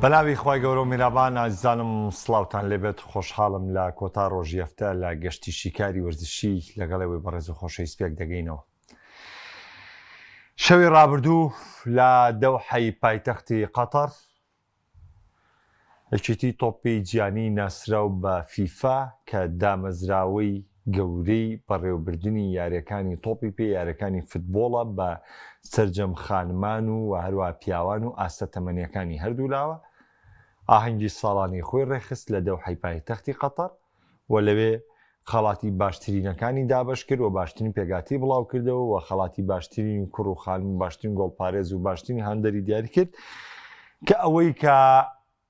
بەناوی خوای گەورە و میرابان ئازیزانم سڵاوتان لێبێت خۆشحاڵم لە کۆتا ڕۆژی هەفتە لە گەشتی شیکاری وەرزشی لەگەڵ ئێوەی بەڕێز و خۆشەویست پێک دەگەینەوە شەوی ڕابردوو لە دەوحەی پایتەختی قەتەر یەکێتی تۆپی جیهانی ناسراو بە فیفا کە دامەزراوەی گەورەی بەڕێوەبردنی یاریەکانی تۆپی پێ یاریەکانی فتبۆڵە بە سەرجەم خانمان و و هەروەها پیاوان و ئاستە تەمەنیەکانی هەردوولاوە ئاهەنگی ساڵانەی خۆی ڕێکخست لە دەوحەی پایتەختی قەتەر و لەوێ خەڵاتی باشترینەکانی دابەش کرد و باشترین پێکهاتەی بڵاو کردەوە و خەڵاتی باشترین کوڕ و خانم و باشترین گۆڵپارێز و باشترین هاندەری دیاری کرد کە ئەوەی کە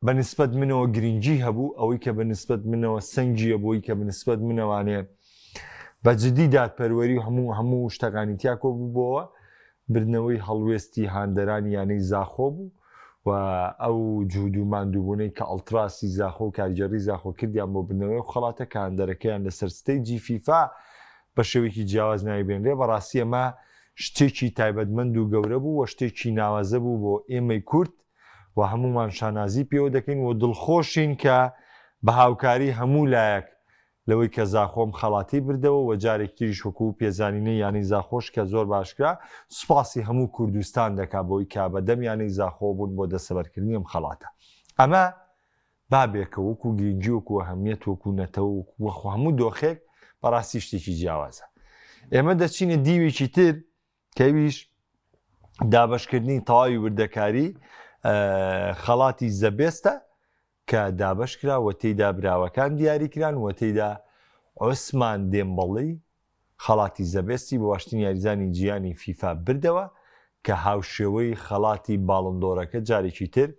بە نسبەت منەوە گرنگی هەبوو ئەوەی کە بە نسبەت منەوە سەنگیە بۆی کە بە نسبەت منەوانێ بە جدی دادپەروەری و هەموو هەموو شتەکانی تیا کۆبووبۆوە بردنەوەی هەڵوێستی هاندەرانی یانەی زاخۆ بوو و ئەو جهود و ماندووبوونەی کە ئەڵتراسی زاخۆ و کارگێڕی زاخۆ کردیان بۆ بردنەوەی ئەو خەڵاتە کە هاندەرەکەیان لەسەر stage ی فیفا بە شێوەیەکی جیاواز ناوی بێنرێ بەڕاستی ئەمە شتێکی تایبەتمەند و گەورە بوو و شتێکی ناوازە بوو بۆ ئێمەی کورد و هەموومان شانازی پێوە دەکەین و دڵخۆشین کە بە هاوکاری هەموو لایەک لەوەی کە زاخۆ ئەم خەڵاتەی بردەوە و جارێکی تریش وەکوو پێزانینەی یانەی زاخۆش کە زۆر باشکرا سوپاسی هەموو کوردستان دەکا بەوەی کە بە دەم یانەی زاخۆوە بوون بۆ دەستەبەرکردنی ئەم خەڵاتە. ئەمە بابێکە وەکوو گرینگی وەکوو ئەهەمیەت وەکوو نەتەوە وەکوو هەموو دۆخێک بەڕاستی شتێکی جیاوازە. ئێمە دەچینە دیوێکی تر کە ئەویش دابەشکردنی تەواوی وردەکاری خەڵاتی زەبێستە کە دابەشکرا و تێیدا براوەکان دیاریکران و تێیدا عوسمان دێمبڵی خەڵاتی زەبێستی بۆ باشترین یاریزانی جیهانی فیفا بردەوە کە هاوشێوەی خەڵاتی باڵندۆرەکە جارێکی تر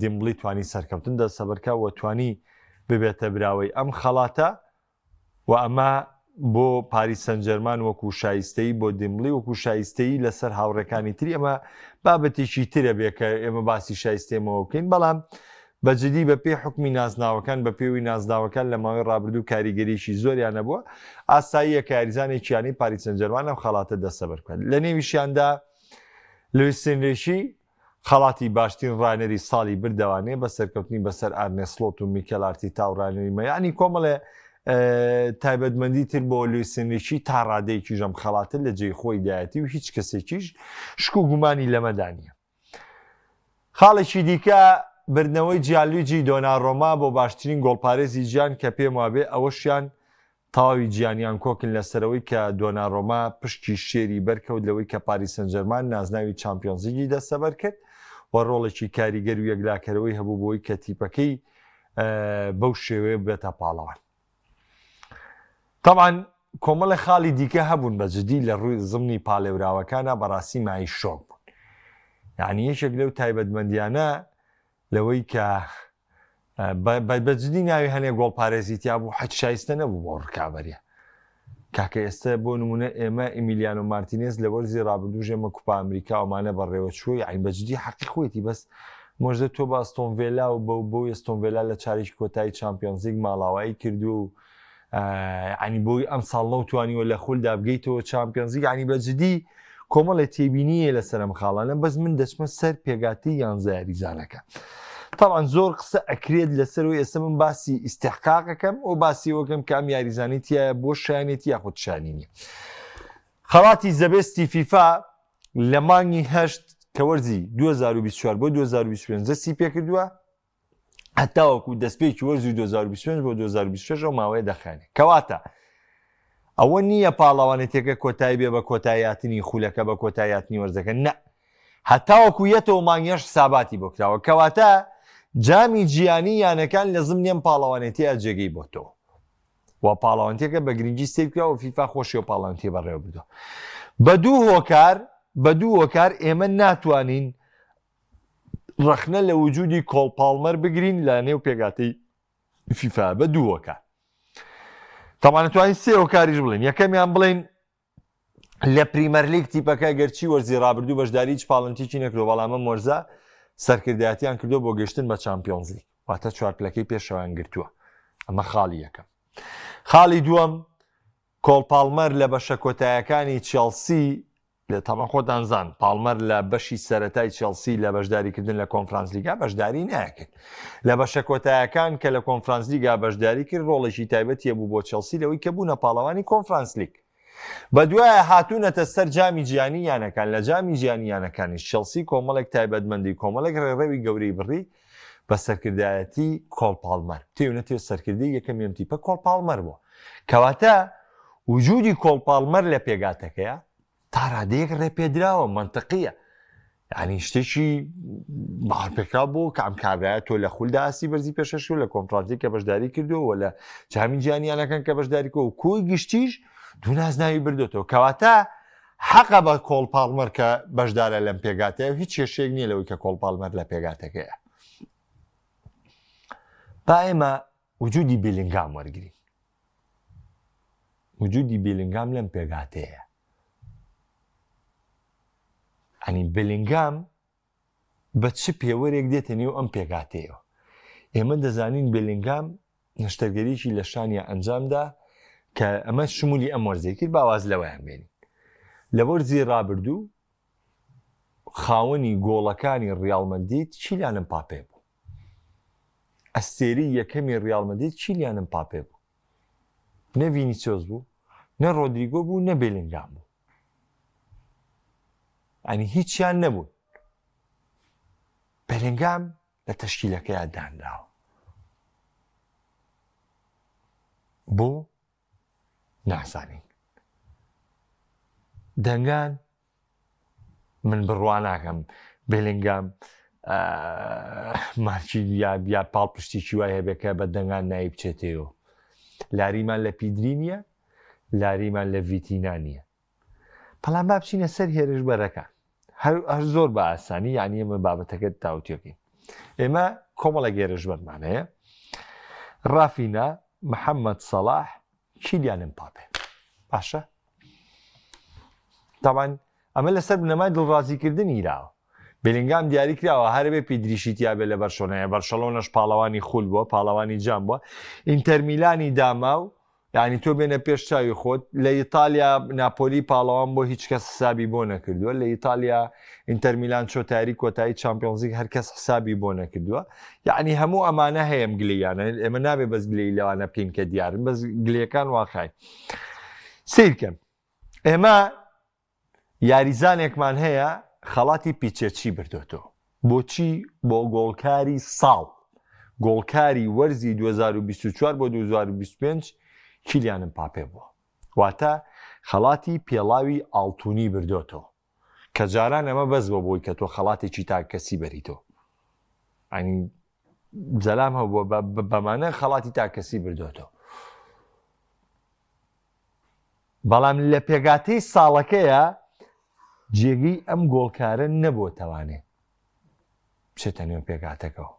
دیمبڵی توانی سەرکەوتن دەستەبەرکا و توانی ببێتە براوەی ئەم خەڵاتە و ئەمە بۆ پاریس سەنجەرمان وەکو شایستەیی بۆ دیمبڵی وەکو شایستەیی لەسەر هاوڕێکانی تری ئەمە بابەتێکی ترە بێ کە ئێمە باسی شایستێمەوە بکەین بەڵام بە جدی بە پێی حکمی نازناوەکان بە پێوی نازناوەکان لە ماوەی ڕابردوو کاریگەریی زۆریان نەبووە ئاساییە کە یاریزانێکی یانەی پاریس سەنجەرمان ئەم خەڵاتە دەستەبەر بکات لە نێویشیاندا لویس ئێنریکی خەڵاتی باشترین ڕاهێنەری ساڵی بردەوانێ بە سەرکەوتنی بەسەر ئارنێ سڵۆت و میکێل ئارتیتا و ڕاهێنەری مە یعنی کۆمەڵێ تایبەتمەندی تر بۆ لویس ئێنریکی تا ڕادەیەکیش ئەم خەڵاتە لە جێی خۆی دایەتی و هیچ کەسێکیش شک و گومانی لەمەدا نییە. خاڵێکی دیکە بردنەوەی جیانلویجی دۆنارۆما بۆ باشترین گۆڵپارێزی جیان کە پێم وابێ ئەوەشیان تەواوی جیانیان کۆکن لەسەرئەوەی کە دۆنارۆما پشکی شێری بەرکەوت لەوەی کە پاریس سانجێرمان نازناوی چامپیۆنزلیگی دەستەبەر کرد و ڕۆڵێکی کاریگەر و یەکلاکەرەوەی هەبوو بۆی کە تیپەکەی بەو شێوەیە ببێتە پاڵەوان. تەبعەن کۆمەڵێ خاڵی دیکە هەبوون بە جدی لە ڕووی زمنی پاڵێوراوەکانە بەڕاستی مایەی شۆک بوون. یعنی یەکێک لەو تایبەتمەندیانە لەوەی کە بە جدی ناوی هەنێ گۆڵپارێزی تیا بوو حەج شایستە نەبوو بۆ ڕکابەریە کاکە ئێستا بۆ نمونە ئێمە ئیمیلیانۆ مارتینێز لە وەرزی ڕابردوو ژێمە کوپا ئەمریکا ئەمانە بەڕێوە چووە یعنی بە جدی حەقی خۆیەتی بەس مۆژدە تۆ بە ئەستۆن ڤێلا و بەو بۆ ئەستۆن ڤێلا لە چارێکی کۆتایی چامپیۆنزلیگ ماڵاوایی کردووە و عنی بۆی ئەم ساڵ نەوتوانیوە لە خولدا بگەیتەوە چامپیۆنزلیگ عنی بە جدی کۆمەڵێ تێبینیە لەسەر ئەم خاڵانە بەس من دەچمە سەر پێگاتی یانزە یاریزانەکە طبعا زۆر قسە ئەکرێت لەسەر و ئێستا من باسی ئیستحقاقەکەم و باسی وەکەم کە ئەم یاریزانی تایە بۆ شانێتی یاخود شانی نیە خەڵاتی The Best ی فیفا لە مانگی هەشت کە وەرزی 2024 بۆ 2025 دەستی پێکردووە هەتاوەکو دەستپێکی وەرزی 2025 بۆ 2026 ئەو ماوەیە دەخایەنێ کەواتە ئەوە نییە پاڵەوانێتیەکە کۆتایی بێ بە کۆتاییاتنی خولەکە بە کۆتاییاتنی وەرزەکە نە هەتاوەکو یەتەوە مانگیش حساباتی بۆ کراوە کەواتە جامی جیانی یانەکان لە زمنیەم پاڵەوانێتیە جێگەی بۆتەوە و پاڵەوانتیەکە بە گرنگی سەیر کراوە و فیفا خۆشی و پاڵەوانتی بەڕێوە بردووە بە دوو هۆکار بە دوو هۆکار ئێمە ناتوانین ڕەخنە لە وجودی کۆڵ پاڵمەر بگرین لە نێو پێگاتەی فیفا بە دوو هۆکار تەبعەن توانین سێ هۆکاریش بڵێن یەکەمیان بڵێن لە پریمەرلیگ تیپەکە گەرچی وەرزی ڕابردوو بەشداری هیچ پاڵنتیکی نەکرۆ بەڵام ئەم وەرزە سەرکردایەتیان کردو بۆ گەشتن بە چامپیۆنزلیگ واتە چوار پلەکەی پێشەوەیان گرتووە ئەمە خاڵی یەکەم خاڵی دووەم کۆڵ پاڵمەر لە بەشە کۆتایەکانی چێڵسی. لە تەمان خۆتان زان پاڵمەر لە بەشی سەرەتای چێڵسی لە بەشداریکردن لە کۆنفرانس لیگا بەشداری ناکرد لە بەشە کۆتایەکان کە لە کۆنفرانس لیگا بەشداری کرد ڕۆڵێکی تایبەتی هەبوو بۆ چێڵسی لەوەی کە بوونە پاڵەوانی کۆنفرانس لیگ بەدوایە هاتوونەتە سەر جامی جیهانی یانەکان لە جامی جیهانی یانەکانیش چێڵسی کۆمەڵێک تایبەتمەندی کۆمەڵێک ڕێڕەوی گەورەی بڕی بە سەرکردایەتی کۆڵ پاڵمەر تێو نەتێو سەرکردەی یەکەمی ئەم تیپە کۆڵ پاڵمەر بووە کەواتە وجودی کۆڵ پاڵمەر لە پێگاتەکەیە تا ڕادەیەک ڕێپێدراوە مەنتقیە یعنی شتێکی باوەڕپێکراو بوو کە ئەم کابرایە تۆ لە خولدا ئاستی بەرزی پێشکەش کرد لە کۆنفرانسی کە بەشداری کردووە و لە جامی جیهانیانەکان کە بەشداری کرد و کۆی گشتیش دوو نازناوی بردوێتەوە کەواتە حەقە بە کۆڵ پاڵمەر کە بەشدارە لەم پێگاتەیە و هیچ کێشەیەک نییە لەوەی کە کۆڵ پاڵمەر لە پێگاتەکەیە با ئێمە وجودی بیلنگام وەرگین وجودی بیلنگام لەم پێگاتەیە ئەنی بلینگام بە چ پێوەرێک دێتە نێو ئەم پێکهاتەیەوە؟ ئێمە دەزانین بێلینگام نەشتەرگەریی لە شانیا ئەنجامدا کە ئەمە شمولی ئەم وەرزەی کرد با واز لەوەیان بێنین. لە وەرزی رابردوو خاوەنی گۆڵەکانی ریاڵ مەدرید کیلیان مپاپێ بوو. ئەستێرەی یەکەمی ریاڵ مەدرید کیلیان مپاپێ بوو. نە ڤینیسیۆس بوو، نە رۆدریگۆ بوو، نە بێلینگام بوو. ئەنی هیچیان نەبوون بێلینگام لە تەشکیلەکەیا دانراوە بۆ نازانین دەنگان من بڕوا ناکەم بێلینگام مارکی یا یا پاڵپشتێکی وای هەبێ کە بە دەنگان ناوی بچێتەوە لاریمان لە پیدری نییە لاریمان لە ڤیتینا نییە بەڵام با بچینە سەر هێرشبەرەکان هەر هەر زۆر بە ئاسانی یعنی ئێمە بابەتەکە تاوتێکین ئێمە کۆمەڵە هێرشبەرمان هەیە ڕافینا محەممەد سەڵاح کیلیان مپاپێ باشە تاوان ئەمە لەسەر بنەمای دڵڕازیکردن گیراوە بێلینگام دیاری کراوە هەربێ پیدریشی تیاابێ لە بەرشۆنەیە بەرشەلۆنەش پاڵەوانی خول بووە پاڵەوانی جام بووە ئینتەرمیلانی داما و یانی تۆ بێنە پێش چاوی خۆت لە ئیتالیا ناپۆلی پاڵەوان بۆ هیچ کەس حسابی بۆ نەکردووە لە ئیتالیا ئینتەرمیلان چۆتاری کۆتایی چمپیۆنزیک هەر کەس حسابی بۆ نەکردووە یعنی هەموو ئەمانە هەیەم گلیانە ئێمە نابێ بەس گلی لەوانە بکەین کە دیارن بەس گلەکان واقعی سیرکەن ئێمە یاریزانێکمان هەیە خەڵاتی پیچێچی بردۆتەوە. بۆچی؟ بۆ گۆڵکاری ساڵ. گۆڵکاری وەرزی 2024 بۆ 2025 کیلیان مپاپێ بووە. واتە خەڵاتی پێڵاوی ئاڵتونی بردۆتەوە. کە جاران ئەمە بەس بووە بۆی کە تۆ خەڵاتێکی تاکەکەسی بەریتەوە. یانی زەلام هەبووە بەمانە خەڵاتی تاکەسی بردۆتەوە. بەڵام لە پێکهاتەی ساڵەکەیا جێگەی ئەم گۆڵکارە نەبووە تەوانێ بچێتە نێو پێکهاتەکەوە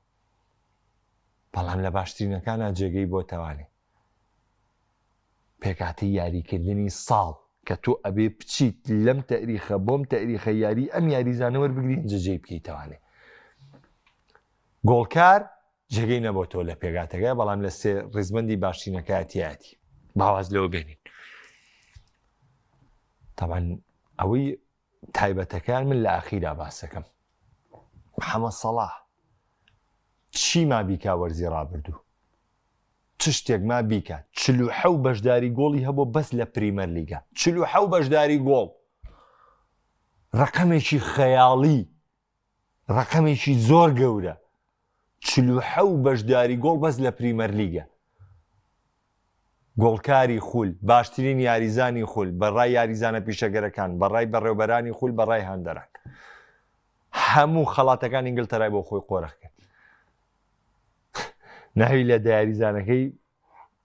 بەڵام لە باشترینەکانە جێگەی بۆ تەوانێ پێکهاتەی یاریکردنی ساڵ کە تۆ ئەبێ بچیت لەم تەریخە بۆم تەریخە یاری ئەم یاریزانە وەربگری جێجێی بکەیتەوانێ گۆڵکار جێگەی نەبۆتەوە لە پێکهاتەکە بەڵام لە سێ ڕیزبەندی باشترینەکە تیایەتی باواز لەوە بێنین تاوان ئەوەی تایبەتەکان من لە ئاخیرا باسەکەم محەممەد سەڵاح چی ما بیکا وەرزی ڕابردوو چ شتێک ما بیکات چلوحە و بەشداری گۆڵی هەبوو بەس لە پریمەر لیگا چلوحە و بەشداری گۆڵ ڕقەمێکی خەیاڵی ڕەقەمێکی زۆر گەورە 47 بەشداری گۆڵ بەس لە پریمەرلیگە گۆڵکاری خول باشترین یاریزانی خول بەڕای یاریزانە پیشەگەرەکان بەڕای بەڕێوبەرانی خول بەڕای هاندەران هەموو خەڵاتەکان ئینگلتەرای بۆ خۆی قۆرخ کرد ناوی لە یاریزانەکەی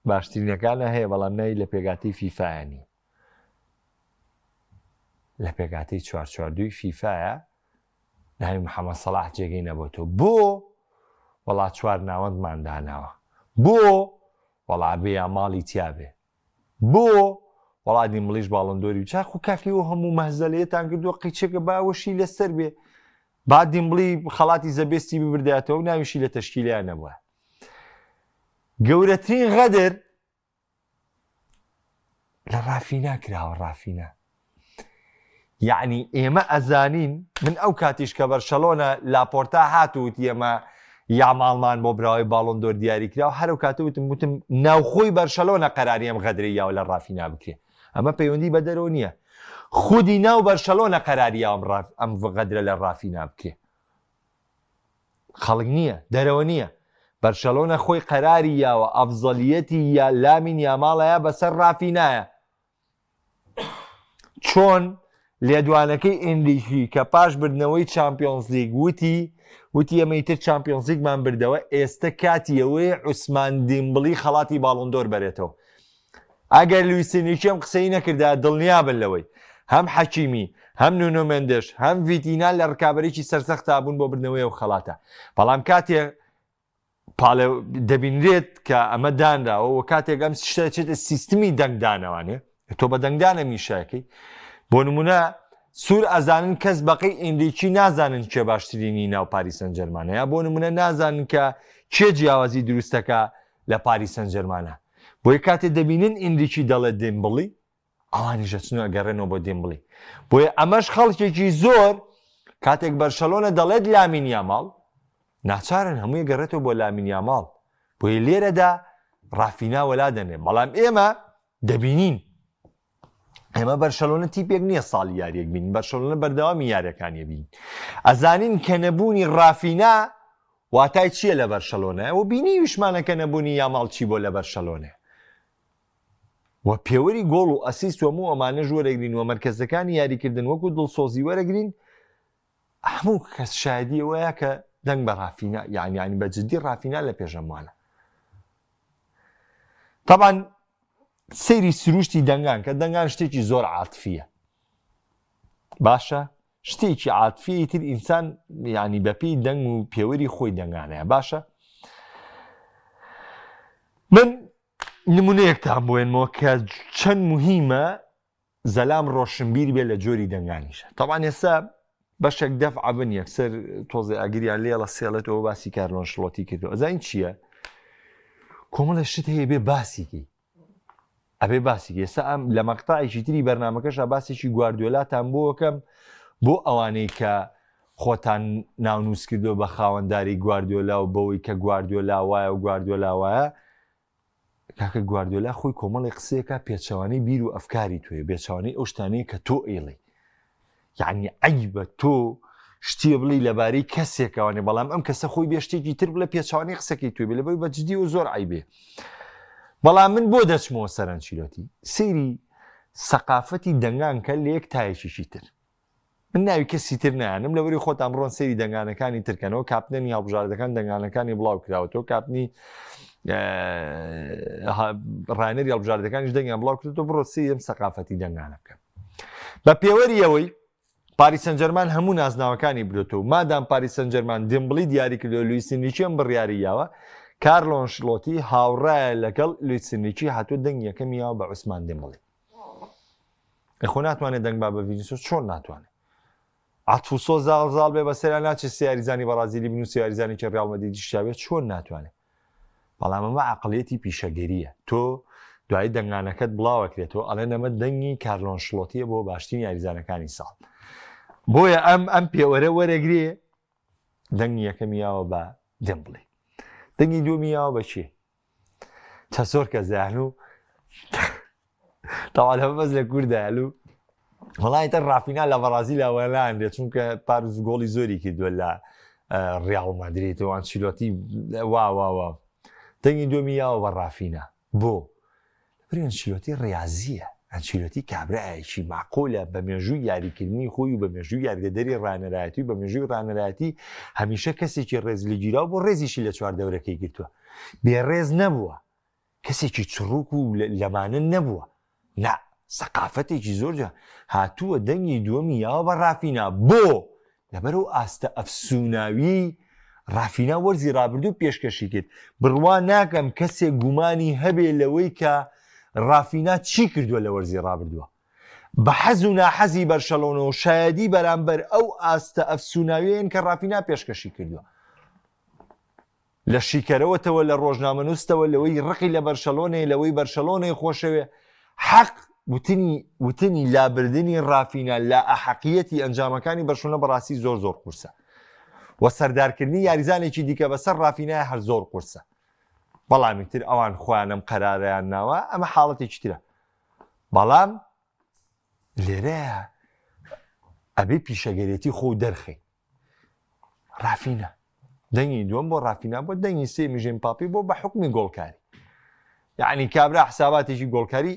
باشترینەکانە هەیە بەڵام ناوی لە پێگاتی فیفاە نیە لە پێکهاتەی چوارچواردووی فیفایە ناوی محەممەد سەڵاح جێگەی نەبۆتەوە بۆ وەڵا چوار ناوەندمان داناوە بۆ وەڵا بێ یا ماڵی تیاابێ بۆ وەڵا دیمڵیش باڵندۆری چاخ و کاکی و هەموو مەهزەلەیەتان کردووە قیچێکە باوەشی لەسەر بێ با دیمبڵی خەڵاتی The Best ی ببرداتەوە و ناویشی لە تەشکیلیان نەبووە گەورەترین غەدر لە ڕافینا کراوە ڕافینا. یەعنی ئێمە ئەزانین من ئەو کاتیش کە بەرشەلۆنە لاپۆرتا هات و وتی ئێمە یاماڵمان بۆ براوەی باڵۆن دۆر دیاری کرا و هەر ئەو کاتە وتم وتم ناوخۆی بەرشەلۆنە قەراری ئەم غەدرەی یاوە لە ڕافینا بکرێ ئەمە پەیوەندی بە دەرەوە نییە خودی ناو بەرشەلۆنە قەراری یاوە ئەم ڕاف ئەم غەدرە لە ڕافینا بکرێ خەڵک نییە دەرەوە نییە بەرشەلۆنە خۆی قەراری یاوە ئەفزەلیەتی یا لامین یاماڵەیە بەسەر ڕافینایە چۆن لێدوانەکەی ئینریکی کە پاش بردنەوەی چامپیۆنزلیگ وتی وتی ئەمە ئیتر چامپیۆنزلیگمان بردەوە ئێستە کاتی ئەوەیە عوسمان دیمبڵی خەڵاتی باڵۆندۆر بەرێتەوە ئەگەر لویس ئینریکی ئەم قسەی نەکردا دڵنیابن لەوەی هەم حەکیمی هەم نونۆ مێندش هەم ڤیتینا لە ڕکابەرێکی سەرسەختا بوون بۆ بردنەوەی ئەو خەڵاتە بەڵام کاتێ پاڵێ دەبینرێت کە ئەمە دانراوە و کاتێک ئەم شتە چێتە سیستمی دەنگدانەوانێ تۆ بە دەنگدانە میشەکەی بۆ نمونە سوور ئەزانن کەس بەقەی ئینریکی نازانن کێ باشترینی ناو پاریس سەنجەرمانە یا بۆ نمونە نازانن کە کێ جیاوازی دروستەکە لە پاریس سەنجەرمانە بۆیە کاتێ دەبینن ئینریکی دەڵێت دێمبڵی ئەوانیش ئەچن و ئەگەڕێنەوە بۆ دێمبڵی بۆیە ئەمەش خەڵکێکی زۆر کاتێک بەرشەلۆنە دەڵێت لامین یاماڵ ناچارن هەمووی گەڕێتەوە بۆ لامین یاماڵ بۆیە لێرەدا ڕافینا وەلا دەنێ بەڵام ئێمە دەبینین ئێمە بەرشەلۆنە تیپێک نییە ساڵی یاریەک بین بەرشەلۆنە بەردەوامی یاریەکانی بین ئەزانین کە نەبوونی ڕافینا واتای چییە لە بەرشەلۆنە و بینیویشمانە کە نەبوونی یاماڵ چی بۆ لە بەرشەلۆنە و پێوەری گۆڵ و ئەسیست و هەموو ئەمانەش وەرەگرین و مەرکەزەکانی یاریکردن وەکو دڵسۆزی وەرەگرین هەموو کەس شایدی ئەوەیە کە دەنگ بە ڕافینا یعنی یعنی بە جدی ڕافینا لە پێش هەمووانە طبعا سەیری سروشتی دەنگان کە دەنگان شتێکی زۆر عاتفیە باشە شتێکی عاتفی تر ئینسان یعنی بەپی دەنگ و پێوەری خۆی دەنگانەیە باشە من نمونەیەکتان بۆ بێنمەوە کە چەند موهیمە زەلام ڕۆشنبیر بێ لە جۆری دەنگانیشە تەبان ئێستا بەشێک دەف عبن یەکسەر تۆزێ ئاگریان لێڵە سێڵێتەوە باسی کارلۆن شڵۆتی کردو ئەزین چییە کۆمەڵە شت هەیە بێ باسیکی ئەبێ باسی ئێستا ئەم لە مەقتاعێکی تری بەرنمەکەشا باسێکی گواردیۆلاتان بۆکەم بۆ ئەوانەی کە خۆتان ناونووس کردووە بە خاوەنداری گواردیۆلا و بەوەی کە گواردیۆلا وایە و گواردیۆلا وایە کاکە گواردیۆلا خۆی کۆمەڵی قسەیەکە پێچەوانەی بیر و ئەفکاری تۆیە بێچوانەی ئەو شتانەیە کە تۆ ئەیڵێی یعنی عیبە تۆ شتیە بڵی لەبارەی کەسێکەوانێ بەڵام ئەم کەسە خۆی بێ شتێکی تر بڵێ پێچوانەی قسەکەی توێ بێ لەبەر بە جدی و زۆر عیبێ بەڵام من بۆ دەچمەوە سەرنجیلۆتی سەیری سەقافەتی دەنگان کە لە یەک تایەکیشی تر من ناوی کەسی تر نایەنم لەبەری خۆتان بڕۆن سەیری دەنگانەکانی ترکەنەوە کاپتنی هەڵبژاردەکان دەنگانەکانی بڵاو کراوەتەوە کاپتنی ڕانەری هەڵبژاردەکانیش دەنگیان بڵاو کردەوە بڕۆ سەیری ئەم سەقافەتی دەنگانە بکەن بە پێوەری ئەوەی پاریس سەنجەرمان هەموو نازناوەکانی برۆتەوە مادام پاریس سەنجەرمان دێمبڵی دیاری کردەوە لویس ئینریکی ئەم بڕیاری یاوە کارلۆ ئەنشلۆتی هاوڕایە لەگەڵ لویس ئینریکی هاتووە دەنگ یەکەمی یاوە بە عوسمان دێمبڵی خۆ ناتوانێت دەنگ با بە ڤینیسیۆس چۆن ناتوانێت عەتف و سۆز زاڵ زاڵ بێ بەسەرا ناچێت سێ یاریزانی بەڕازیلی بن و سێ یاریزانێکی ڕیاڵ مەدریدیش تیابێت چۆن ناتوانێت بەڵام ئەمە عەقڵیەتی پیشەگەریە تۆ دوای دەنگانەکەت بڵاوەکرێتەوە ئەڵێن ئەمە دەنگی کارلۆن شڵۆتیە بۆ باشترین یاریزانەکانی ساڵ بۆیە ئەم ئەم پێوەرە وەرەگرێ دەنگی یەکەمی یاوە بە دێمبڵی دەنگی دووەمی یاوە بە کێ چە زۆر کەس دەیان و تاوان هەمە بەس لە کوردایە و وڵی تر ڕافینا لە بەڕازیلا وەلانرێت چونکە پارس گۆڵی زۆری کردووە لە ریاڵ مادریت و ئەنچیلۆتی وا وا وا دەنگی دووەمی یاوە بە ڕافینا بۆ لەبەر ئەنچیلۆتی ڕیازییە، ئەنچیلۆتی کابرایەکی مەعقولە بە مێژووی یاریکردنی خۆی و بە مێژووی یاریدەدەری ڕانەرایەتی و بە مێژووی ڕانەرایەتی هەمیشە کەسێکی ڕێزلێگیراو بۆ ڕێزیشی لە چواردەورەکەی گرتووە بێ ڕێز نەبووە کەسێکی چڕوک و لەمانە نەبووە نا سەقافەتێکی زۆر جوان هاتووە دەنگی دووەمی یاوە بە ڕافینا بۆ لەبەر ئەو ئاستە ئەفسوناویەی ڕافینا وەرزی ڕابردوو پێشکەشی کرد بڕوا ناکەم کەسێک گومانی هەبێ لەوەی کە ڕافینا چی کردووە لە وەرزی ڕابردووە بە حەز و ناحەزی بەرشەلۆنە و شایەدی بەرامبەر ئەو ئاستە ئەفسوناویەن کە ڕافینا پێشکەشی کردووە لە شیکەرەوەتەوە لە ڕۆژنامەنووستەوە لەوەی ڕقی لە بەرشەلۆنەیە لەوەی بەرشەلۆنەی خۆشەوێ حەق. وتنی وتنی لابردنی ڕافینا لە ئەحەقیەتی ئەنجامەکانی بەرشلۆنە بەڕاستی زۆر زۆر قورسە و سەردارکردنی یاریزانێکی دیکە بەسەر ڕافینای هەر زۆر قورسە بەڵامی تر ئەوان خۆیانم قەرارەیان ناوە ئەمە حاڵەتێکی ترە بەڵام لێرەیە ئەبێ پیشەگەرێتی خۆ دەرخەی ڕافینا دەنگی دووەم بۆ ڕافینا بۆ دەنگی سێ میژێن پاپی بۆ بە حکمی گۆڵکاری یعنی کابرا حساباتێکی گۆڵکاری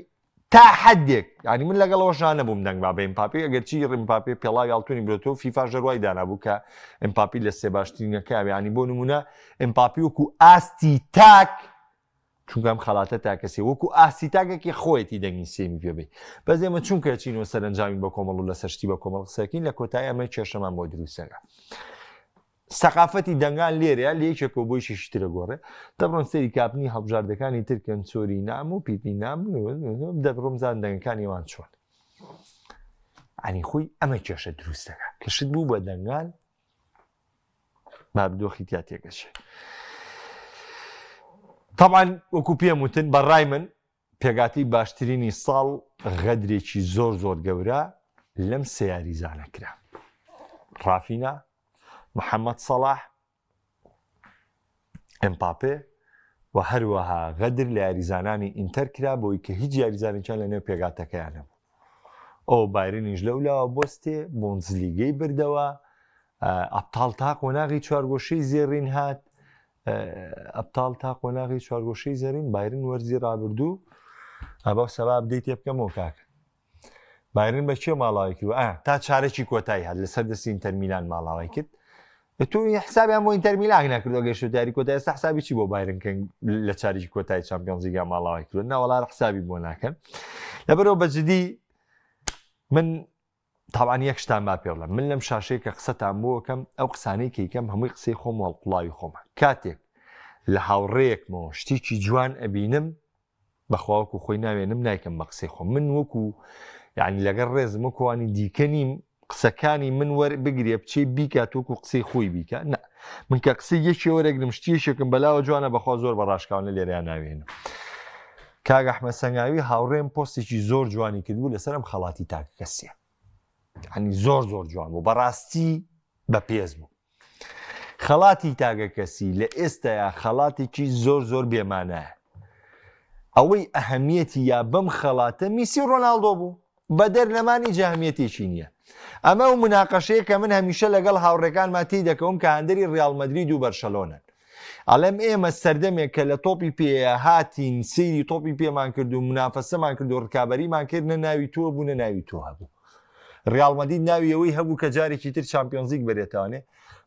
تا حدێک یعنی من لەگەڵەوە ژان نەبووم دەنگ با بە ئمپاپی ئەگەرچی ئمپاپی پێڵاوی ئاڵتونی برێتەوە فیفا ژەروای دانابوو کە ئمپاپی لە سێ باشترینەکە یعنی بۆ نمونە ئمپاپی وەکو ئاستی تاک چونکە ئەم خەڵاتە تاکەسیە وەکو ئاستی تاکێکی خۆیەتی دەنگی سێمی پێ بی بەس ئێمە چونکە چینەوە سەرەنجامی بە کۆمەڵ و لەسەر شتی بە کۆمەڵ قسەکەین لە کۆتایی ئەمە کێشەمان بۆ دروستەکە سەقافەتی دەنگان لێرەیە لە یەکێکەوە بۆی شیشی ترە گۆڕێ دەبڕۆن سەری کاپنی هەڵبژاردەکانی ترکەن چۆری نام و پیپی نام دەبڕۆم زان دەنگەکانی وان چۆن ئەنی خۆی ئەمە کێشە دروستەکە کە شت بوو بە دەنگان بارودۆخی تیا تێکەچێ طبعا وەکو پێم وتن بە ڕای من پێگاتی باشترینی ساڵ غەدرێکی زۆر زۆر گەورە لەم سیاریزانە کرا ڕافینا محەممەد سەڵاح ئەمپاپێ و هەروەها غەدر لە یاریزانانی ئینتەر کرا بۆی کە هیچ یاریزانێکیان لە نێو پێگاتەکەیان نەبوو ئەو بایرنیش لەولاوە بۆستێ بۆندزلیگەی بردەوە ئەبتاڵ تا قۆناغی چوارگۆشەی زێڕین هات ئەبتاڵ تا قۆناغی چوارگۆشەی زێڕین بایرن وەرزی ڕابردوو ئەبا سەباب دەی تێ بکەمەوە کاکە بایرن بە کێ ماڵاوی کرد ئا تا چارەکی کۆتایی هات لەسەر دەستی ئینتەر میلان ماڵاوای کرد تۆ حسابیان بۆ ئینتەر میلان نەکردو گەشت یاری کۆتایی ئێستا حسابی چی بۆ بایرن کەن لە چارەکی کۆتایی چامپیۆنزلیگا ماڵاوای کرد ناوەڵار حسابی بۆ ناکەن لەبەرەوە بە جدی من تاوان یەک شتان با پێ بڵێم من لەم شاشەیە کە قسەتان بۆکەم ئەو قسانەی کەیکەم هەمووی قسەی خۆم هەڵقوڵاوی خۆمە کاتێک لە هاوڕێیەکمەوە شتێکی جوان ئەبینم بەخوا وەکو خۆی ناوێنم نایکەم بە قسەی خۆم من وەکو یعنی لەگەڵ ڕێزم وەکوانی دیکە نیم قسەکانی من وەر بگرێ بچێ بیکات وەکو قسەی خۆی بیکە نه من کە قسەی یەکێ وەرەگرم شتیەکێکم بەلاوە جوانە بەخوا زۆر بە ڕاشکاوانە لێرەیان ناوێنم کاک ئەحمەد سەنگاوی هاوڕێم پۆستێکی زۆر جوانی کردبوو لەسەر ئەم خەڵاتی تاکە کەسیە ینی زۆر زۆر جوان بوو بەڕاستی بەپێز بوو خەڵاتی تاکە کەسی لە ئێستایا خەڵاتێکی زۆر زۆر بێمانایە ئەوەی ئەهمیەتی یا بەم خەڵاتە میسی و ڕۆناڵدۆ بوو بەدەر لەمان هیچ ئەهمیەتێکی نییە ئەمە و مناقەشەیە کە من هەمیشە لەگەڵ هاوڕێکانما تێی دەکەوم کە هاندەری ڕیاڵ مەدرید و بەرشەلۆنەن ئەڵێم ئێمە سەردەمێک کە لە تۆپی پێ هاتین سەیری تۆپی پێمان کرد و منافەسەمان کرد و ڕکابەریمان کرد نە ناوی تۆ بوو نە ناوی تۆ هەبوو ڕیاڵ مەدرید ناوی ئەوەی هەبوو کە جارێکی تر چامپیۆنزلیگ بەرێتوانێ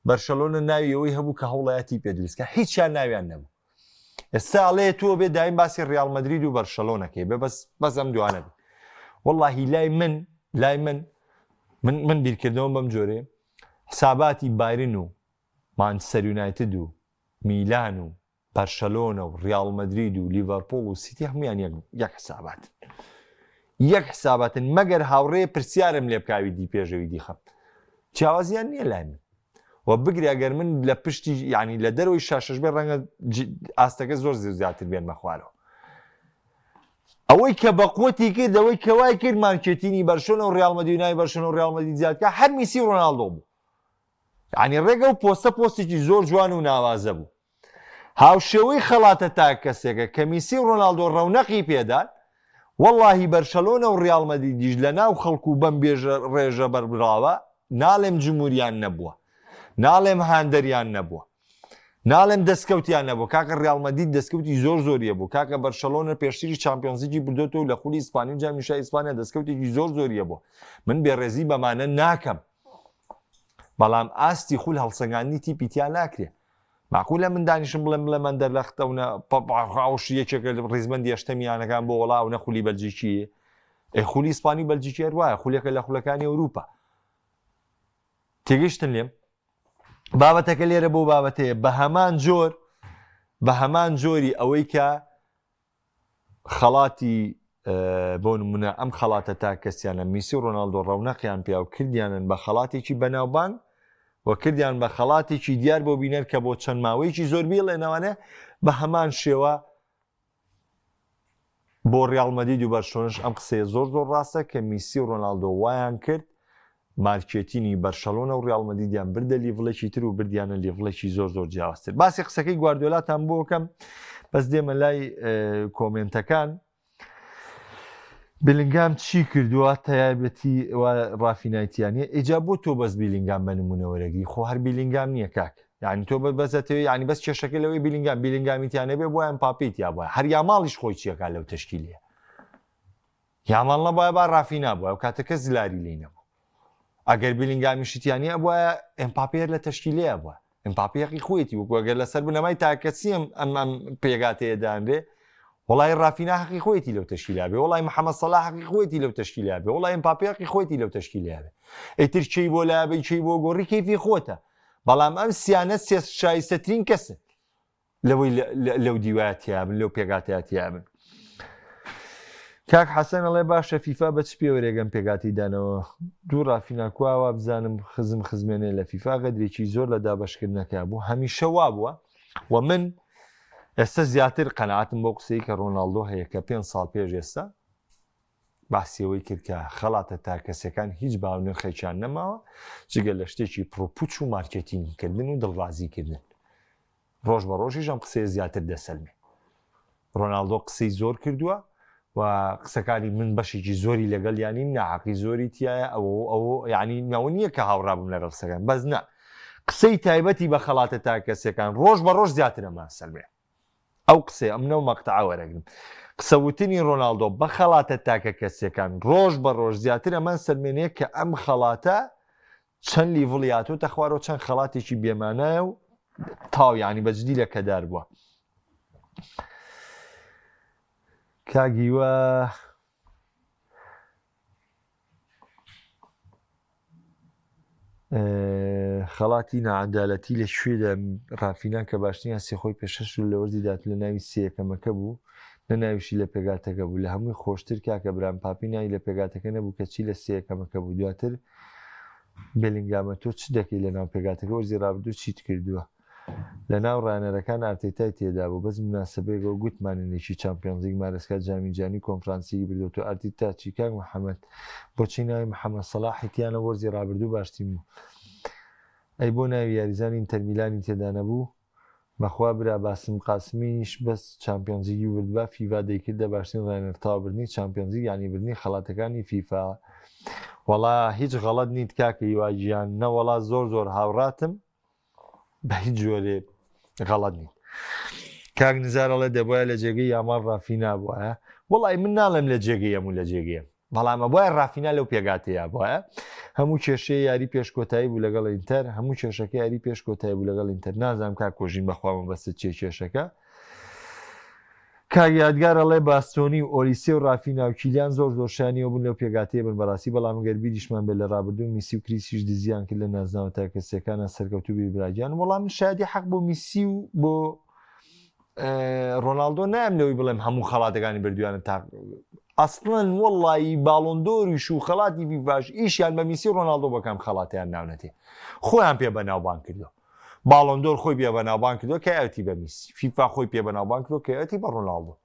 بەرشەلۆنە ناوی ئەوەی هەبوو کە هەوڵایەتی پێ دروستکە هیچیان ناویان نەبوو ئێستا ئەڵێ تۆ بێ دایم باسی ڕیاڵ مەدرید و بەرشەلۆنەکەی بێ بەس بەس ئەم دوانە بێ واللهی لای من لای من من من بیرکردنەوە بەم جۆرێ حساباتی بایرن و مانچستەر یونایتد و میلان و بەرشەلۆنە و ڕیاڵ مەدرید و لیڤەرپوڵ و سیتی هەمویان یەک یەک حساباتن یەک حساباتن مەگەر هاوڕێ پرسیارم لێ بکاوی دی پێشەوی دیخەم جیاوازیان نییە لای من و بگرە گەر من لە پشتی یعنی لە دەرەوەی شاشەش بێ ڕەنگە ئاستەکە زۆر زیاتر بێنمە خوارەوە ئەوەی کە بەقوەتی کرد ئەوەی کەوای کرد مارکێتینی بەرشۆنە و ڕیاڵ مەدرید ناوی بەرشۆنە و ڕیاڵ مەدرید زیاد کە هەر میسی و ڕۆناڵدۆ بوو یعنی ڕێگە و پۆستە پۆستێکی زۆر جوان و ناوازە بوو هاوشێوەی خەڵاتە تاک کەسێکە کە میسی و ڕۆناڵدۆ ڕەونەقی پێدان، وەڵاهی بەرشەلۆنە و ڕیاڵ مەدریدیش لە ناو خەڵک و بەم بێژە ڕێژە بەربڵاوە ناڵێم جموریان نەبووە، ناڵێم هاندەریان نەبووە، ناڵێم دەستکەوتیان نەبووە، کاکە ڕیاڵ مەدرید دەستکەوتی زۆر زۆری هەبوو، کاکە بەرشەلۆنە پێشتریش چامپیۆنزلیگی بردۆتەوە و لە خولی ئیسپانی و جامی شای ئیسپانیا دەستکەوتێکی زۆر زۆری هەبووە، من بێڕێزی بەمانە ناکەم، بەڵام ئاستی خول هەڵسەنگاندنی تیپی تیا ناکرێ. مەعقولە من دانیشم بڵێم بڵێم ئەندەرلەخت ئەونە ئەوش یەکێکە لە ڕیزبەندی هەشتەمی یانەکان بۆ وەڵا ئەونە خولی بەلجیکی ئێ خولی ئیسپانی و بەلجیکی هەر وایە خولێکە لە خولەکانی ئەوروپا تێگەشتن لێم بابەتەکە لێرە بۆ بابەتەیە بە هەمان جۆر بە هەمان جۆری ئەوەی کە خەڵاتی بۆ نمونە ئەم خەڵاتە تا کەسیانە میسی و ڕۆناڵدۆ ڕەونەقیان پیا و کردیانن بە خەڵاتێکی بەناوبانگ و کردیان بە خەڵاتێکی دیار بۆ بینەر کە بۆ چەند ماوەیەکی زۆر بیڵێنەوانێ بە هەمان شێوە. بۆ ڕیاڵ مەدید و بەرشلۆنەش ئەم قسەیە زۆر زۆر ڕاستە کە میسی و ڕۆناڵدۆ وایان کرد مارکێتینی بەرشەلۆنە و ڕیاڵ مەدیدیان بردە level ێکی تر و بردیانە level ێکی زۆر زۆر جیاوازتر. باسی قسەکەی گواردیۆلاتان بۆ بکەم بەس دێمە لای کۆمێنتەکان. بیلینگام چی کردووە تایبەتی ڕافینایتیانە ئیجا بۆ تۆ بەس بیلینگام بە نمونە وەرەگری خۆ هەر بیلینگام نییە کاک یعنی تۆ بەزەتەوە یعنی بەس کێشەکە لەوەی بیلینگام بیلینگامیتیانە بێ بۆیان پاپیت یا بۆیان هەر یاماڵیش خۆی چیەکە لەو تەشکیلیە یاماڵ نەبایە با ڕافینا بووە ئەو کاتە کەس زلاری لی نەبوو ئەگەر بیلینگامیشی تیانی ئەبوایە ئێمپاپێ هەر لە تەشکیلەیە بووە ئێمپاپێ هەقی خۆیەتی وەکو ئەگەر لەسەر بنەمای تاکەسی ئەم ئەم ئەم پێگاتەیە دانرێ وڵی ڕافینا حەقی خۆیەتی لەو تەشکیلا بێ وڵی محەممەد سەڵاح حەقی خۆیەتی لەو تەشکیلا بێ وڵی ئێمپاپێ حەقی خۆیەتی لەو تەشکیلا بێ ئیتر کێی بۆ لابەی کێی بۆ گۆڕی کەیفی خۆتە بەڵام ئەم سیانە سێ شایستەترین کەسن لەوەی لەو دیوایە تیابن لەو پێگاتەیە تیابن کاک حەسەن ئەڵێ باشە فیفا بە چ پێوەرێگەم پێگاتی دانەوە دوو ڕافینا کوا وابزانم خزم خزمێنێ لە فیفا غەدرێکی زۆر لە دابەشکردنەکە بوو هەمیشە وابووە و من ئێستا زیاتر قەنەعاتم بۆ قسەی کە ڕۆناڵدۆ هەیە کە پێ ساڵ پێش ئێستا باسی ئەوەی کرد کە خەڵاتە تاکەسیەکان هیچ باو نرخێکیان نەماوە جگە لە شتێکی پڕوپوچ و مارکێتینگ کردن و دڵڕازی کردن. ڕۆژ بە ڕۆژیش ئەم قسەیە زیاتر دەسەلمێ. ڕۆناڵدۆ قسەی زۆر کردووە و قسەکانی من بەشێکی زۆری لەگەڵ یانیم ناحەقی زۆری تایە ئەوە ئەوە یعنی نەوە نییە کە هاوڕابم لەگەڵ قسەکان بەس نا قسەی تایبەتی بە خەڵاتە تاکەسیەکان ڕۆژ بە ڕۆژ زیاترەمان سەلمێ. ئەو قسەیە ئەم نەو مەقتەعە وەرەگرم. قسە وتنی ڕۆناڵدۆ بە خەڵاتە تاکە کەسیەکان ڕۆژ بە ڕۆژ زیاتر ئەمان سەلمێنێ کە ئەم خەڵاتە چەند level ی هاتۆتە خوارەوە چەند خەڵاتێکی بێمانایە و تاو یعنی بە جدی لەکەدار بووە. کاک هیوا خەڵاتی ناعەدالەتی لە کوێدا ڕافینا کە باشترین هەستی خۆی پێشەش و لە وەرزی داات لە ناوی سێیەکەمەکە بوو نە ناویشی لە پێگاتەکە بوو لە هەمووی خۆشتر کاکە برام پاپی ناوی لە پێگاتەکە نەبوو کە چی لە سێیەکەمەکە بوو دواتر بێلینگامە تۆ چ دەکەی لە ناو پێگاتەکە وەرزی ڕابردوو چیت کردووە لەناو ڕانەرەکان ئارتێتای تێدابوو بەس موناسەبەیەکەوە گوتمان نێکی چامپیۆنزلیگ مارێسکا جامی جیهانی کۆنفرانسیی بردۆتەوە ئارتیتا چی کاک محەمەد بۆچی ناوی محەمەد سەڵاحی تیانە وەرزی ڕابردوو باشترین بوو ئەی بۆ ناوی یاریزانی ئینتەرمیلانی تێدا نەبوو بەخوا برا باسم قاسمیش بەس چامپیۆنزلیگی بردبا فیڤا دەیکردە باشترین ڕاهێنەر تاو بردنی چامپیۆنزلیگ یانی بردنی خەڵاتەکانی فیفا وەڵا هیچ غەڵەت نیت کاکە هیوا گیان نەوەڵا زۆر زۆر هاوڕاتم بە هیچ جۆرێ غەڵەت نین کاک نزار ئەڵێ دەبواە لە جێگەی یاماڵ ڕافینا بواە وەڵی من ناڵێم لە جێگەی ئەم و لە جێگەیە بەڵام ئەبواە ڕافینا لەو پێگاتەیە بواە هەموو کێشەیە یاری پێش کۆتایی بوو لەگەڵ ئینتەر هەموو کێشەکە یاری پێش کۆتایی بوو لەگەڵ ئینتەر نازانم کاک کۆژین بەخوا مەبەستت چیە کێشەکە کاک یادگار ئەڵێ باستۆنی و ئۆلیسێ و ڕافینا و کیلیان زۆر زۆر شایانی ئەوە بوون لەو پێکهاتەیە بن بەڕاستی بەڵام گەر بیریشمان بێت لە ڕابردوو میسی و کریسیش دزیان کرد لە نازناوە تاکەکەسیەکانا سەرکەوتوو بی براگیان وەڵا من شایەدی حەق بۆ میسی و بۆ ڕۆناڵدۆ نایم لەوەی بڵێم هەموو خەڵاتەکانی بردویانە تا ئەسڵەن وەڵی باڵۆندۆریش و خەڵاتی فیفاش ئیشیان بە میسی و ڕۆناڵدۆ بەکام خەڵاتیان ناونەتێ خۆیان پێ بەناوبانگ کردو باڵۆندۆر خۆی پێ بەناوبانگ کردووە کە ئەتی بە میسی فیفا خۆی پێ بەناوبانگ کردووە کە ئەتی بە ڕۆناڵدۆ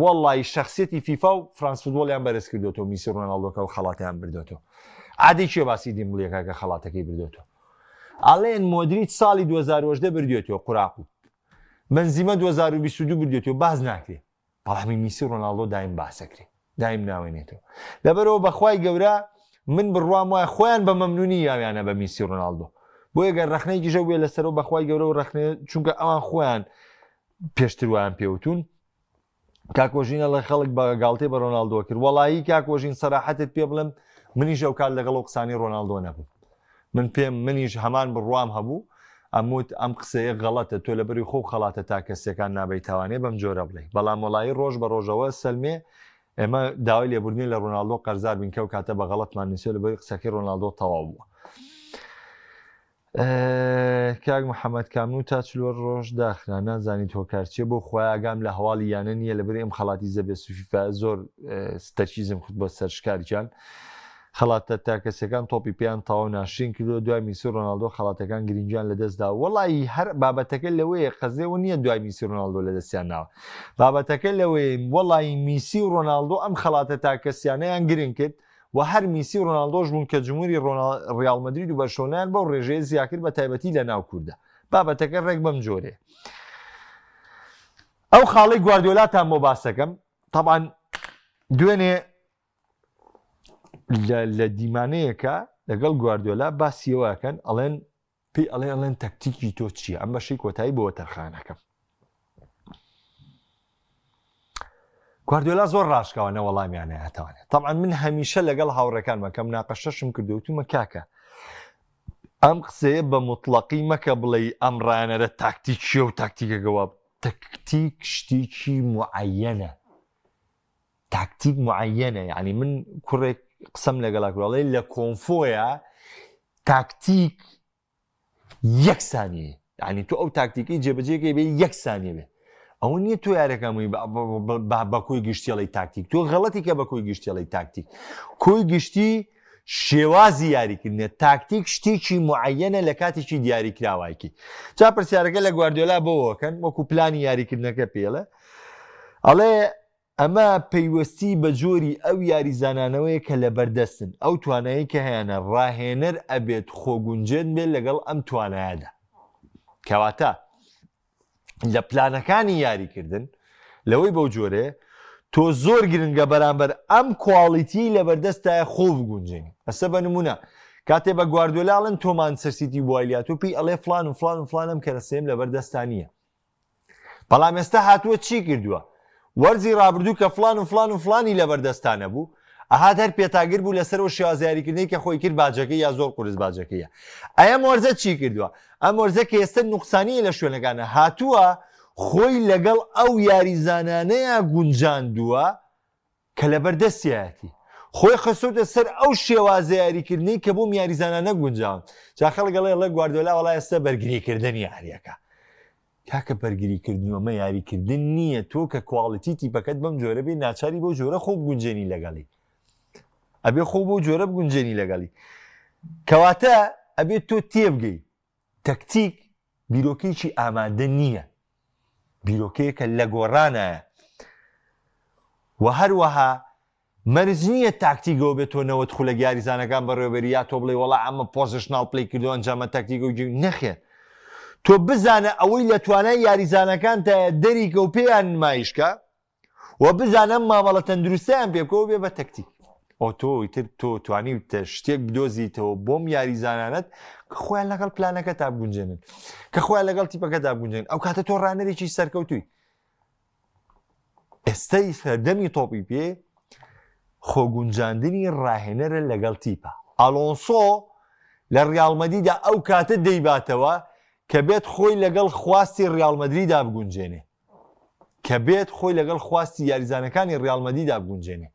وەڵی شخصیەتی فیفا و فرانس فوتبۆڵیان بەرز کردوێتەوە میسی ڕۆناڵدۆکە و خەڵاتیان بردوێتەوە عادی کێ باسی دیمبڵیەکە کە خەڵاتەکەی بردوێتەوە ئەڵێن مۆدریچ ساڵی 2010 بردوێتەوە قوراقو بنزیمە 2022 بردوێتەوە باز ناکرێ بەڵامی میسی ڕۆناڵدۆ دایم باسەکرێ دایم ناوێنێتەوە لەبەرەوە بەخوای گەورە من بڕوام وایە خۆیان بە مەمنونی یاویانە بە میسی ڕۆناڵدۆ بۆیە گەر ڕەخنەیەکیش هەبووێ لەسەرەوە بەخوای گەورە و ڕەخنەیە چونکە ئەوان خۆیان پێشتر وایان پێوتون کاکۆژینە لە خەڵک بە گاڵتەی بە ڕۆناڵدۆ کرد وەڵایی کاکۆژین سەراحەتت پێ بڵێم منیش ئەو کات لەگەڵ ئەو قسانی ڕۆناڵدۆ نەبووم من پێم منیش هەمان بڕوام هەبوو ئەموت ئەم قسەیە غەڵەتە تۆ لەبەری خۆو خەڵاتە تاکەسیەکان نابەی تاوانێ بەم جۆرە بڵێی بەڵام وەڵایی ڕۆژ بە ڕۆژەوە سەلمێ ئێمە داوای لێبوردنی لە ڕۆناڵدۆ قەرزار بین کەو کاتە بە غەڵەتمان نووسیوە لەبەری قسەکەی ڕۆناڵدۆ تەواو بووە. کاک محەممەد کامنو تا چلوەر ڕۆژ داخرا نازانیت هۆکار چیە بۆ خوای ئاگام لە هەواڵی یانە نییە لەبەری ئەم خەڵاتی زەبێ سوفیفا زۆر تەرکیزم خود بۆ سەر شکارگیان. خەڵاتە تاکەسەکان تۆپی پێیان تەواو ناشرین کردووە دوای میسی و ڕۆناڵدۆ خەڵاتەکان گرنگیان لەدەستدا وەڵی هەر بابەتەکە لەوەیە قەزێەوە نییە دوای میسی ڕۆناڵدۆ لەدەستیان ناوە بابەتەکە لەوەیە وەڵی میسی و ڕۆناڵدۆ ئەم خەڵاتە تاکەسیانەیان گرنگ کرد و هەر میسی و ڕۆناڵدۆش بوون کە جمهوری ڕیاڵ مەدرید و بەرشۆنیان بەو ڕێژەیە زیاکرد بە تایبەتی لە ناو کوردە بابەتەکە ڕێک بەم جۆرەیە ئەو خاڵی گواردیۆلاتان بۆ باسەکەم تەبعەن دوێنێ لە دیمانەیەکە لەگەڵ گواردیۆلا باسیەوەکەن ئەڵێن پێی ئەڵێ ئەڵێن تەکتیکی تۆ چییە ئەم بەشەی کۆتایی بۆ تەرخانەکەم گواردیۆلا زۆر ڕاشکاوە نە وەڵامیان ناتوانێت طبعا من هەمیشە لەگەڵ هاوڕێکانمە کەم ناقەشەشم کردو تومە کاکە ئەم قسەیە بە مطلقی مەکە بڵێ ئەم ڕانەرە تاکتیکیە و تاکتیکەکەەوە تەکتیک شتێکی معەنە تاکتیک معەنە یعنی من کوڕێک قسەم لەگەڵا کوڵێ لە کۆنفۆیە تاکتیک یەک سانیە یعنی تۆ ئەو تاکتیکی جێبەجێکەی بێ یەک سانیە بێ ئەوە نییە تۆ یارەکەمووی بە کۆی گشتیڵی تاکتیک تۆ غەڵەتی کە بە کۆی گشتیڵی تاکتیک کۆی گشتی شێوازی یاریکردنە، تاکتیک شتێکی موعەیەنە لە کاتێکی دیاریکراوایکی. جا پرسیارەکە لە گواردیۆلا بۆوەکەن وەکو پلانی یاریکردنەکە پێڵێ ئەڵێ ئەمە پەیوەستی بە جۆری ئەو یاریزانانەوەیە کە لەبەردەستن، ئەو توانایی کە هەیانە، ڕاهێنەر ئەبێت خۆگونجێن بێت لەگەڵ ئەم توانایەدا. کەواتە لە پلانەکانی یاریکردن لەوەی بەو جۆرەیە تۆ زۆر گرنگە بەرامبەر ئەم quality ی لەبەردەستایە خۆ بگونجێنی ئەسە بە نمونە کاتێ بە گواردیۆلاڵن تۆ مانچستەر سیتی بوایلیا تۆ پێی ئەڵێ فلان و فلان و فلانم کەرەسەیەم لەبەردەستا نییە بەڵام ئێستا هاتووە چی کردووە وەرزی ڕابردوو کە فلان و فلان و فلانی لەبەردەستا نەبوو ئەهات هەر پێتاگر بوو لەسەر ئەو شێوازە یاریکردنەی کە خۆی کرد باجەکەی یا زۆر قورس باجەکەیە ئەم وەرزە چی کردووە ئەم وەرزە کە ئێستا نوقسانیە لە شوێنەکانە هاتووە خۆی لەگەڵ ئەو یاریزانانەیە گونجاندووە کە لەبەردەستیایەتی خۆی خستۆتە سەر ئەو شێوازە یاریکردنەی کە بۆم یاریزانانە گونجاون جا خەڵک ئەڵێ ئەڵێ گواردیۆلا وەڵا ئێستا بەرگریکردن یاریەکە کاکە بەرگری کردن و ئەمە یاری کردن نییە تۆ کە quality تیپەکەت بەم جۆرە بێ ناچاری بەو جۆرە خۆ بگونجێنی لەگەڵی ئەبێ خۆ بۆ جۆرە بگونجێنی لەگەڵی کەواتە ئەبێت تۆ تێبگەی تەکتیک بیرۆکەیەکی ئامادە نییە بیرۆکەیەکە لە گۆڕانایە و هەروەها مەرج نییە تاکتیک ئەوە بێت تۆ 90 خولەک یاریزانەکان بەڕێوەبەری یا تۆ بڵێ وەڵا ئەمە positional play کردو ئەنجامە تاکتیک و گوێ نەخێر تۆ بزانە ئەوەی لە توانای یاریزانەکانتایە دەریکە و پێیان نمایشکە و بزانە مامەڵە تەندروستیان پێ بکەوە بێ بە تەکتیک ئۆ تۆ ئیتر تۆ توانیوتە شتێک بدۆزیتەوە بۆم یاریزانانت کە خۆیان لەگەڵ پلانەکە تا بگونجێنن کە خۆیان لەگەڵ تیپەکە تا بگونجێن ئەو کاتە تۆ ڕانەرێکی سەرکەوتووی ئێستای سەردەمی تۆپی پێ خۆگونجاندنی ڕاهێنەرە لەگەڵ تیپە. ئالۆنسۆ لە ڕیاڵ مەدریدا ئەو کاتە دەیباتەوە کە بێت خۆی لەگەڵ خواستی ڕیاڵ مەدریدا بگونجێنێ. کە بێت خۆی لەگەڵ خواستی یاریزانەکانی ڕیاڵ مەدریدا بگونجێنێ.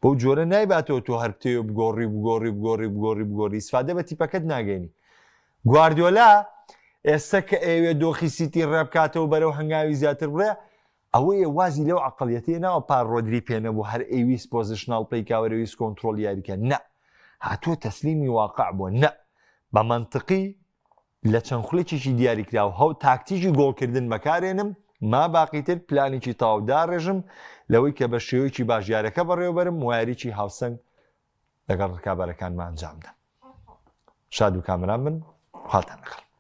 بەو جۆرە نایباتەوە تۆ هەر بتەوێ بگۆڕی و بگۆڕی و بگۆڕی و بگۆڕی و بگۆڕی ئیسفادە بە تیپەکەت ناگەینی. گواردیۆلا ئێستا کە ئەیەوێت دۆخی سیتی ڕێبکاتەوە بەرەو هەنگاوی زیاتر بڕێ ئەوەیە وازی لەو عەقڵیەتەیە ناوە پار ڕۆدری پێ نەبوو هەر ئەیویست positional play کا وەرەویست کۆنترۆڵ یاریکە نە هاتووە تەسلیمی واقع بووە نە بە مەنتقی لە چەند خولێکێکی دیاریکراو هەو تاکتیکی گۆڵکردن بەکارێنم ما باقیتر پلانێکی تەواو داڕێژم لەوەی کە بە شێوەیەکی باش یارەکە بەڕێوەبەرم و یاریی هاوسەنگ لەگەڵ ڕکابەرەکانمان ئەنجامدەم. شاد و کامەران بن خواتان لەگەڵ.